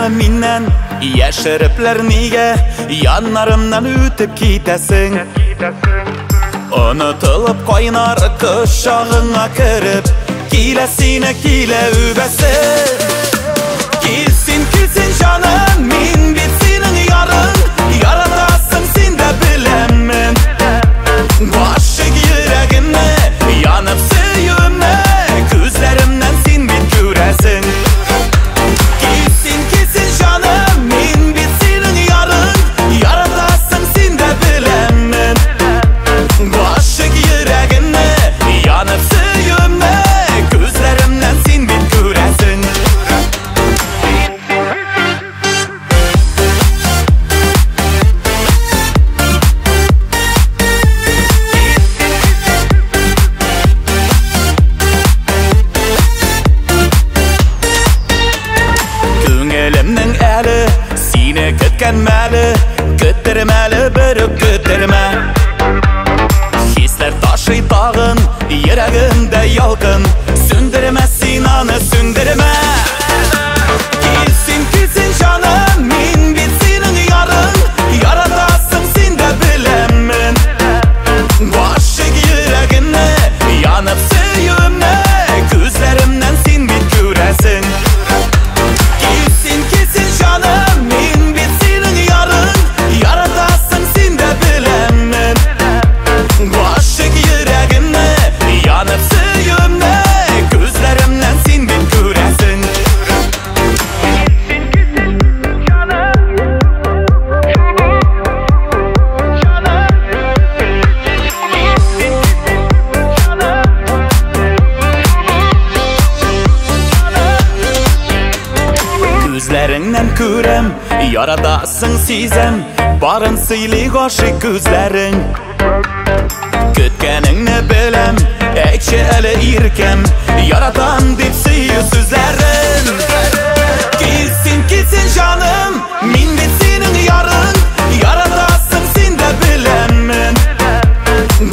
Аны миннән яшерепләр нигә, яннарымнан үтеп китәсең. Онытылып кайнар кочагыңа кереп, килә сине, килә үбәсем. Килсен, килсен җаным, мин бит синең ярың, яратасың син дә беләмен. Гашыйк йөрәгемне, янып сөюемне, күзләремнән син бит күрәсең. Килсен, килсен җаным, мин бит синең ярың, яратасың син дә беләмен. Гашыйк йөрәгемне, янып сөюемне, күзләремнән син бит күрәсең. Күңелемнең әле сине көткән мәле, көттермәле, бер үк көттермә. Хисләр ташый тагын, йөрәгемдә ялкын, сүндермә син аны, сүндермә. Килсен, килсен җаным, мин бит синең ярың, яратасың син дә беләмен. Гашыйк йөрәгемне, янып сөюемне, күзләремнән син бит күрәсең. Килсен, килсен җаным, мин бит синең ярың, яратасың син дә беләмен. Гашыйк йөрәгемне, янып сөюемне, күзләремнән син бит күрәсең. Күзләреңнән күрәм, яратасың сизәм, барын сөйли гашыйк күзләрең. Көткәнеңне беләм, әйтче әле иркәм, яратам дип сөю сүзләрен. Килсен, килсен җаным, мин бит синең ярың, яратасың син дә беләмен.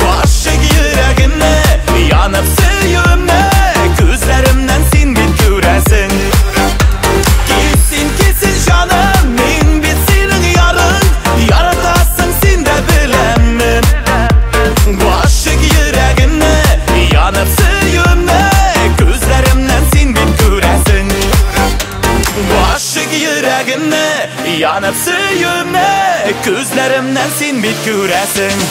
Гашыйк йөрәгемне, янып сөюемне, күзләремнән син бит күрәсең. Килсен, килсен җаным, мин бит синең ярың, яратасың син дә беләмен. Гашыйк йөрәгемне, янып сөюемне, күзләремнән син бит күрәсең. Гашыйк йөрәгемне, янып сөюемне, күзләремнән син бит күрәсең.